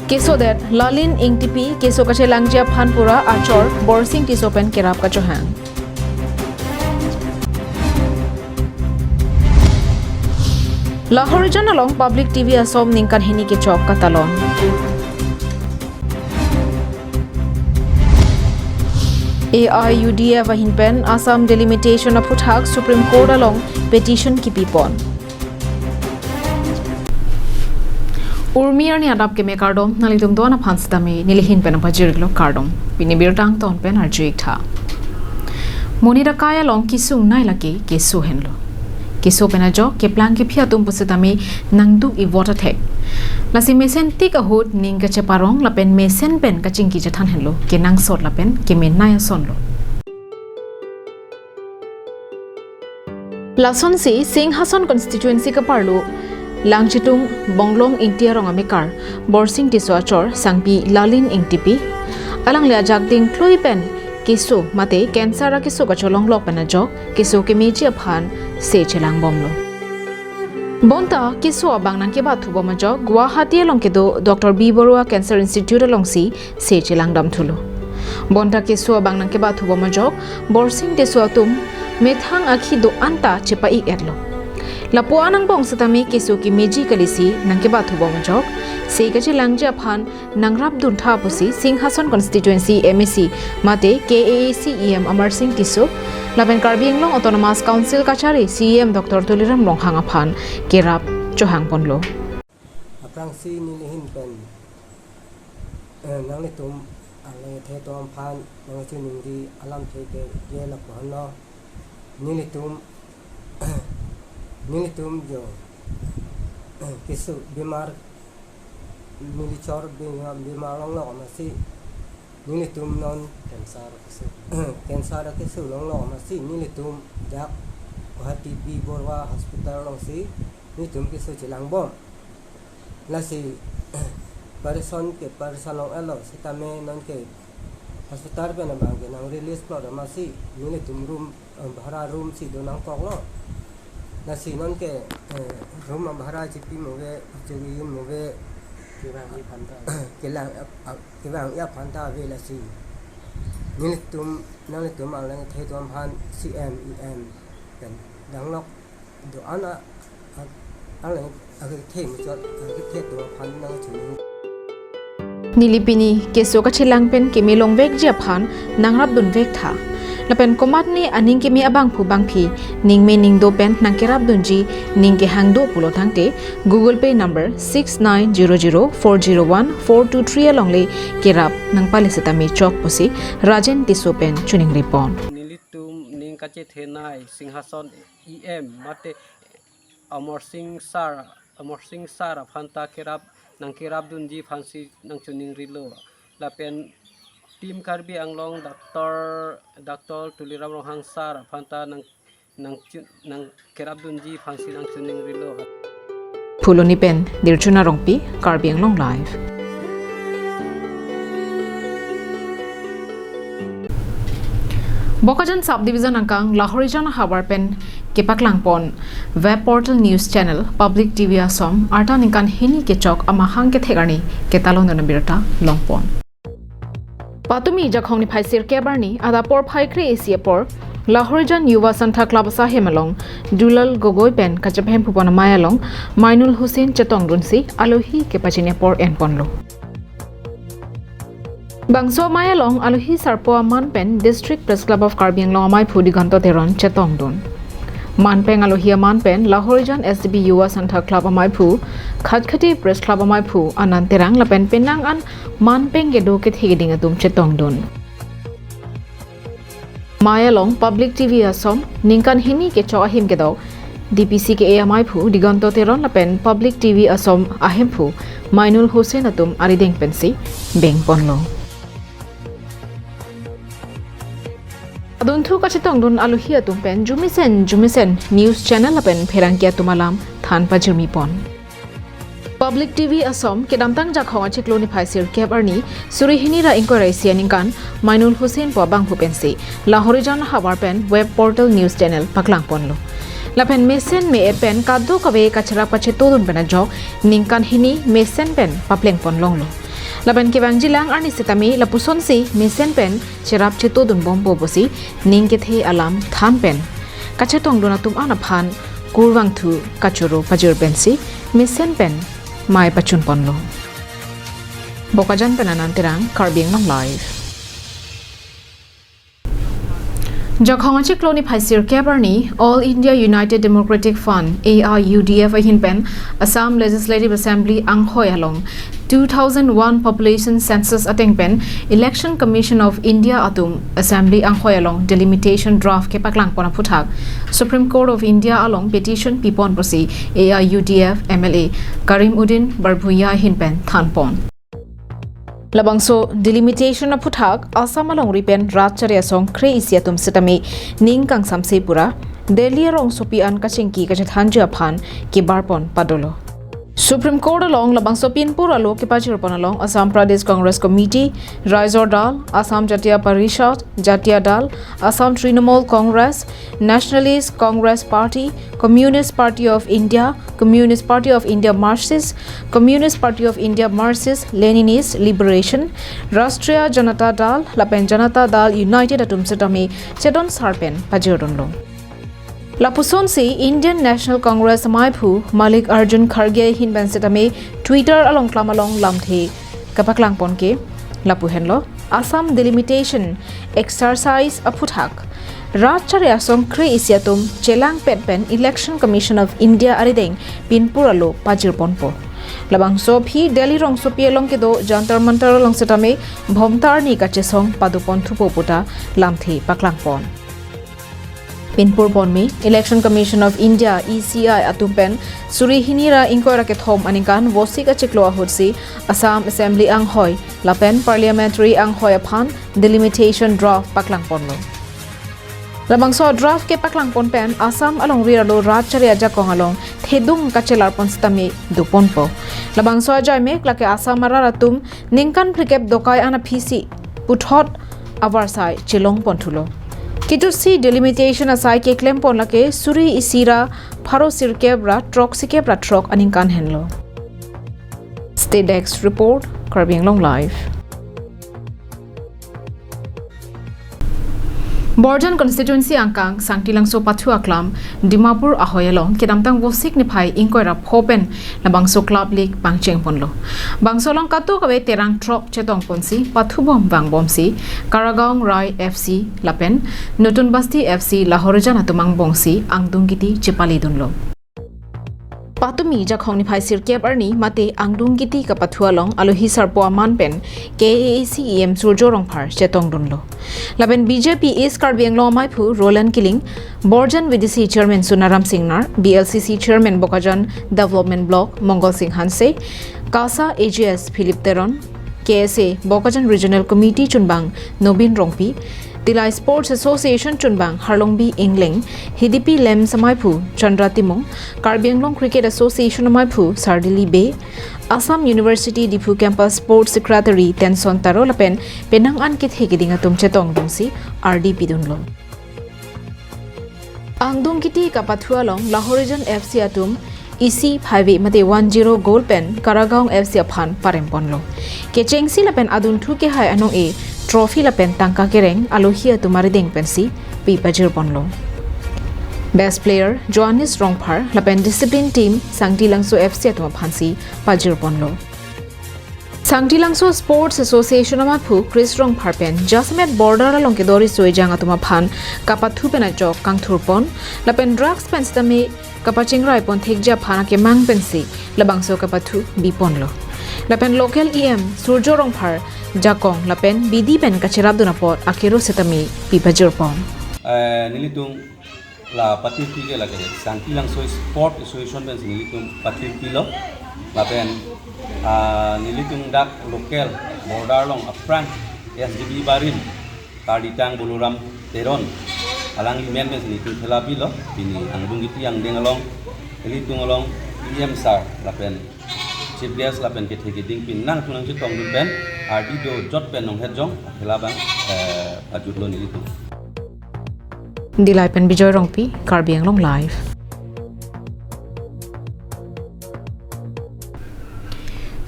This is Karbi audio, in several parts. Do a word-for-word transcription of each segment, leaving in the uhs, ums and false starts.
Kesodet Lalin Ingtipi keso kachelangji aphan pura achor Borsing Tisso pen kerap kachohang. Lahorijan along Public T V Assam ningkan hini kechok katalon. A I U D F ahin pen Assam Delimitation aphuthak Supreme Court along petition kipipon. Urmi arni adap keme kardom, nanglitum do-an aphan sitame nelihin pen nangpajir-iklo kardom. Pini birta angton pen arju-ik tha. Monit akai along kesung nai lake keso henlo. Keso pen ajok keplang kephi atum pusitame nangduk-i vote athek. Lasi mesen tik ahut ning kacheparong lapen mesen pen kachingki chethan henlo, kenangsot lapen kemenei asonlo. Lasonsi Singhason constituency kaparlo Langchitung Bonglong Ingti arong amekar Borsing Tisso achor sangpi Lalin Ingtipi alangli ajak dingklui pen keso mate cancer akeso kacholonglok pen ajok keso kemeji aphan se chelangbomlo. Bonta keso abang nangkebathubom ajok Guwahati along kedo Doctor B Baruah Cancer Institute alongsi se chelangdamthulo. Bonta keso abang nangkebathubom ajok Borsing Tisso atum methang akhi do-an ta chepa-ik-etlo. Lapu-an angbong sitame keso kemeji kalisi nangkebathubom ajok se kachelangji aphan nangrapdun tha pusi Singhason constituency M A C mate K A A C E M Amarsing Tisso lapen Karbi Anglong Autonomous Council kachari C E M Doctor Tuliram Ronghang aphan kerap chohangponlo. Aphrangsi nelihin pen, eh, nanglitum alang-ethe atum aphan nangchiningri alamthe ke ye lapu-anlo. Nelitum, nelitum jo, eh, keso bimar, neli chor bimar, bimar longlok amatsi nelitum non cancer keso, cancer keso longlok amatsi nelitum dak Guwahati B Baruah Hospital alongsi nelitum keso chelangbom. Lasi operation ke operation long-etlo sitame nonke hospital pen abang ke nangrelease plot amatsi nelitum room, eh, bhara room si do nangkoklo. Lasi nonke, eh, room abhara chipi move, chiri move, kevang-i aphanta, kelang, ah, ah, kevang-i aphanta ave lasi nelitum, nanglitum alang-ethe atum aphan C M, E M pen danglok do-an a, a, alang akethe muchot, akethe atum aphan nangchining. Neli pini keso kachelang pen keme longvekji aphan nangrapdunvek tha. Lapen komatne aning keme abangphu bangphi ningme ningdo pen nangkerapdunji ning kehang do pulo tangte Google Pay number six nine zero zero four zero one four two three alongle kerap nangpale sitame chok pusi Rajen Tisso pen chiningripon. Nelitum ning kachethenei Singhason E M mate Amarsing Sir, Amarsing Sir aphanta kerap, nangkerapdunji aphansi nangchiningrilo. Lapen Team Karbi Anglong Doctor, Doctor Tuliram Ronghang Sir aphanta nang, nangchi-, nangkerapdunji aphansi nangchiningrilo. Phuloni pen Dirchuna Rongpi, Karbi Anglong Live. Bokajan Subdivision angkang Lahorijan ahavar pen kepaklangpon Web Portal News Channel Public T V Assam arta ningkan hini kechok amahang kethek arni ketalon dona birta longpon. Patumi Jakhong niphai sirkep arni adap porphai kre-isi apor Lahorijan Yuva Sangtha Club asahem along Dulal Gogoi pen kachepahemphupon amei along Mainul Hussain chetongdunsi alohi kepachini apor enponlo. Bangso amei along alohi sarpo aman pen District Press Club of Karbi Anglong ameiphu Diganta Teron chetongdun. Manpeng alohi aman pen Lahorijan S D P Yuva Sangtha Club ameiphu, Khatkhati Press Club ameiphu Anand Terang lapen penang an manpeng kedo kethe keding atum chetongdun. Amei along Public T V Assam ningkan hini kechok ahim kedok D P C K A ameiphu Diganta Teron lapen Public T V Assam ahemphu Mainul Hussain atum arideng pensi bengponlo. Adunthu kachetongdun alohi atum pen jumisen jumisen news channel lapen pherangke atum alam than pajirmipon. Public T V Assam kedamtang Jakhong achiklo niphai sirkep arni suri hini ra ingkoi ra isi aningkan Mainul Hussain pu abangphu pensi Lahorijan ahavar pen Web Portal News Channel paklangponlo. Lapen mesen me-et pen kadokave kacherap kachetongdun pen ajok ningkan hini mesen pen paplengpon longlo. Lapen kevangjilang arni sitame lapusonsi mesen pen cherap chetodun bompo pusi ning kethe alam than pen kachetongdun atum an aphan kurvangthu kachoro pajir pensi mesen pen mei pachunponlo. Bokajan pen Anand Terang, Karbi Anglong Live. Jakhong achiklo niphai sirkep arni All India United Democratic Front, A I U D F ahin pen Assam Legislative Assembly anghoi along two thousand one population census ateng pen Election Commission of India atum Assembly anghoi along delimitation draft kepaklangpon aphuthak Supreme Court of India along petition pipon pusi A I U D F M L A Karim Uddin Barbhuiya ahin pen thanpon. Labangso delimitation aphuthak Assam alongri pen rat chari asong kre-isi atum sitame ning kangsamse pura Delhi arongsopi an kachingki kachethanji aphan kebarpon padolo. Supreme Court along labangso pinpur alo kepajirpon along Assam Pradesh Congress Committee, Raizor Dal, Assam Jatiya Parishad, Jatiya Dal, Assam Trinamool Congress, Nationalist Congress Party, Communist Party of India, Communist Party of India Marxist, Communist Party of India Marxist Leninist Liberation, Rashtriya Janata Dal lapen Janata Dal United atum sitame chedon sar pen pajirdunlo. Lapusonsi Indian National Congress amaiphu Mallikarjun Kharge ahin pen sitame Twitter alongklam along lamthe kepaklangpon ke lapu henlo, Assam delimitation exercise aphuthak rat chari asong kre-isi atum chelangpet pen Election Commission of India arideng pinpur alo pajirponpo. Labangso aphi Delhi rongsopi along kedo Jantar Mantar along sitame Bhomta arni kachesong padoponthupo puta lamthe paklangpon. Pinpur ponme, Election Commission of India, E C I atum pen suri hini ra ingkoi ra kethom aningkan Vosik achiklo ahutsi Assam Assembly anghoi lapen Parliamentary anghoi aphan delimitation draft paklangponlo. Labangso draft kepaklangpon pen Assam alongri arlo rat chari ajakong along thedung kachelarpon sitame doponpo. Labangso ajaimek lake Assam arat atum ningkan phlikep dokai an aphisi puthot avarsai chelongponthulo. Kitusi delimitation asai keklempon lake suri isi ra pharo sirkep ra throk sikep ra throk aningkan henlo. State Desk Report, Karbi Anglong Live. Borjan Constituency angkang Sangtilangso pathu aklam Dimapur ahoi along kedamtang Vosik niphai ingkoi ra pho pen labangso Club League pangchengponlo. Bangso along kadokave terang throk chetongponsi pathubom vangbomsi Karagaon Rai F C lapen Notun Basti F C Lahorijan atum angbongsi angdung kiti chepaledunlo. Patumi Jakhong niphai sirkep arni mate angdung kiti kapathu along alohi sarpo aman pen K A A C E M Surjo Rongphar chetongdunlo. Lapen B J P East Karbi Anglong amaiphu Roland Killing, Borjan V D C Chairman Sunaram Singnar, B L C C Chairman Bokajan Development Block Mongol Sing Hanse, KASA A G S Philip Teron, K S A Bokajan Regional Committee chunbang Nobin Rongpi, Dillai Sports Association chunbang Harlongbi Engleng, Hidipi Lem amaiphu Chandra Timung, Karbi Anglong Cricket Association amaiphu Sardili Bey, Assam University Diphu Campus Sports Secretary Tenson Taro lapen penang an kethe keding atum chetongdunsi ardi pidunlo. Angdung kiti kapathu along Lahorijan F C atum isi phaive mate one zero goal pen Karagaon F C aphan paremponlo. Kechengsi lapen adunthu kehai anong-e trophy lapen tangka kereng alohi atum arideng pensi pipajirponlo. Best player Johannes Rongphar lapen discipline team Sangtilangso F C atum aphansi pajirponlo. Sangtilangso Sports Association amaiphu Chris Rongphar pen jasemet border along kedo riso-ejang atum aphan kapathu pen ajok kangthurpon lapen drugs pen sitame kapachingraipon thekji aphan akemang pensi labangso kapathu biponlo. Lapen local E M Surjo Rongphar jakong lapen bidi pen kacherapdun apot akero sitame pipajirpon. Eh, nelitum la pathirpi ke lake Sangtilangso Sport Association pensi nelitum pathirpilo. Lapen, ah, nelitum dak local border along aphrang S D B barim Karlitang Boloram Teron alangli men pensi nelitum khela pilo. Pini angdung kiti angdeng along nelitum along E M sir lapen Chief Guest lapen kethe keding pen nangthu nangchetongdun pen ardi do jot pen nonghet jong akhela abang, eh, pajutlo nelitum. Dillai pen Bijoy Rongpi, Karbi Anglong Live.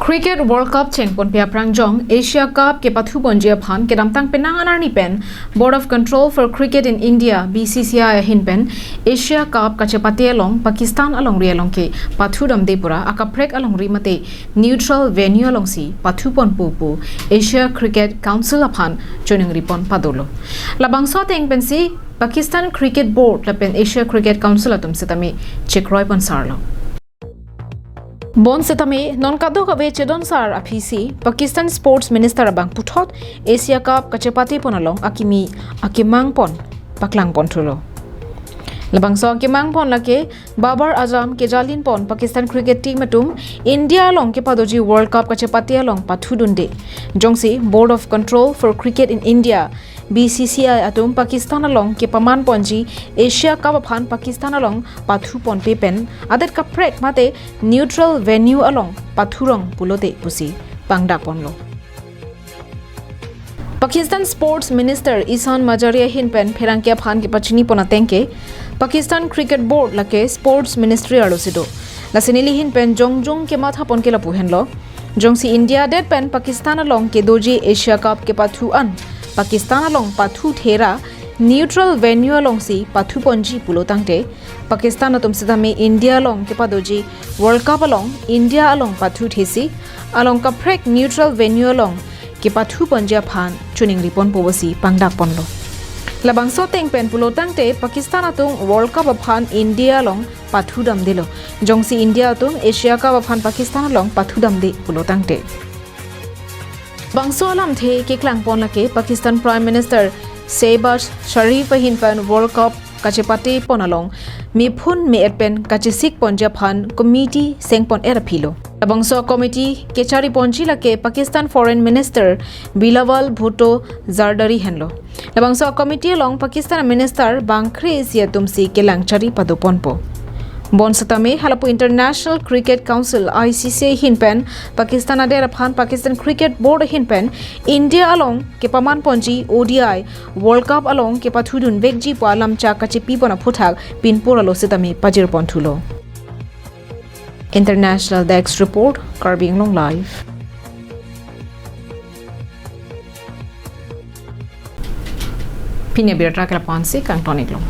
Cricket World Cup chengponpe aphrang jong Asia Cup kepathuponji aphan kedamtang penang anarni pen Board of Control for Cricket in India, B C C I ahin pen Asia Cup kachepate along Pakistan alongri along ke pathudamde pura akaprek alongri mate neutral venue alongsi pathuponpo pu Asia Cricket Council aphan choningripon padolo. Labangso ateng pensi Pakistan Cricket Board lapen Asia Cricket Council atum setame chekroipon sarlo. Bonsetame non kadokave chedonsar aphisi Pakistan Sports Minister abang puthot Asia Cup kachepatepon along akimi akemangpon paklangponthulo. Labangso akemangpon lake Babar Azam kejalinpon Pakistan cricket team atum India along kepadoji World Cup kachepate along pathudunde. Jongsi Board of Control for Cricket in India, B C C I atum Pakistan along kepamanponji Asia Cup aphan Pakistan along pathuponpe pen adet kaprek mate neutral venue along pathurong pulote pusi pangdakponlo. Pakistan Sports Minister Ehsan Manjari ahin pen pherangke aphan kepachinipon ateng ke Pakistan Cricket Board lake Sports Ministry arlosi do. Lasi neli ahin pen jongjong kemathapon ke lapu henlo. Jongsi India adet pen Pakistan along kedoji Asia Cup kepathu an Pakistan along pathuthera neutral venue alongsi pathuponji pulo tangte Pakistan atum setame India along kepadoji World Cup along India along pathuthesi along kaprek neutral venue along kepathuponji aphan choningriponpo pusi pangdakponlo. Labangso ateng pen pulo tangte Pakistan atum World Cup aphan India along pathudamdelo. Jongsi India atum Asia Cup aphan Pakistan along pathudamde pulo tangte. Bangso alamthe keklangpon lake Pakistan Prime Minister Shehbaz Sharif ahin pen World Cup kachepatepon along mephun me-et pen kachesikponji aphan committee sengpon-et aphilo. Labangso committee kechariponji lake Pakistan Foreign Minister Bilawal Bhutto Zardari henlo. Labangso committee along Pakistan Minister bangkre-isi atumsi kelang chari padoponpo. Bonsetame halapu International Cricket Council, I C C I ahin pen Pakistan adet aphan Pakistan Cricket Board ahin pen India along kepamanponji O D I World Cup along kepathudunvekji pu alam chak kachepipon aphuthak pinpur alo setame pajirponthulo. International Desk Report, Karbi Anglong Live. Pini abirta ke lapu-ansi kangton-iklo.